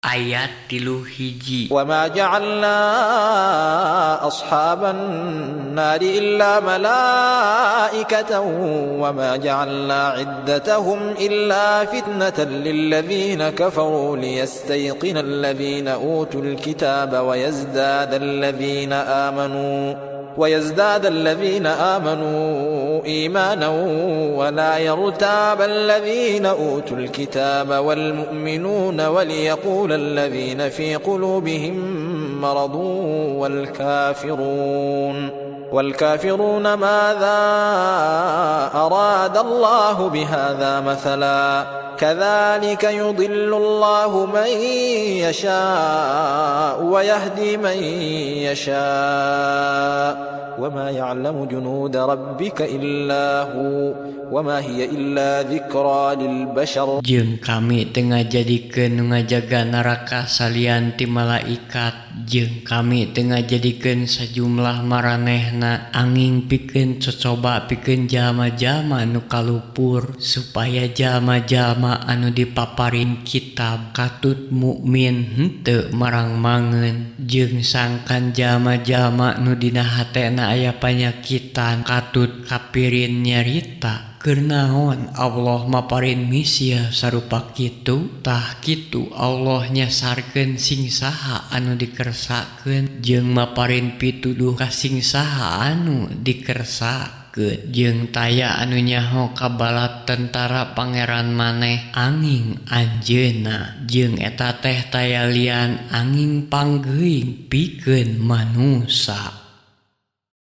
Ayat 31. وما جعلنا أصحاب النار إلا ملائكة وما جعلنا عدتهم إلا فتنة للذين كفروا ليستيقن الذين أوتوا الكتاب ويزداد الذين آمنوا إيمانا ولا يرتاب الذين أوتوا الكتاب والمؤمنون وليقول الذين في قلوبهم مرض والكافرون ماذا أراد الله بهذا مثلا كذلك يضل الله من يشاء ويهدي من يشاء وما يعلم جنود ربك إلا هو وما هي إلا ذكرى للبشر. Jeung kami teu ngajadikeun nu ngajaga neraka salian ti malaikat, jeung kami teu ngajadikeun sajumlah maranehna anging pikeun cocoba pikeun jalma-jalma nu kalupur, supaya jalma-jalma anu dipaparin kitab katut mukmin henteu marangmangeun, jeung sangkan jalma-jalma nu dina hatena aya panyakitan katut kapirin nyarita, "Keur naon Allah maparin misil sarupa kitu?" Tah kitu Allah nyasarkeun sing saha anu dikersakeun jeung maparin pituduh ka sing saha anu dikersakeun. Jeung taya anu nyaho kabalat tentara Pangeran maneh anging Anjeunna, jeung eta teh taya lian anging panggeuing pikeun manusa.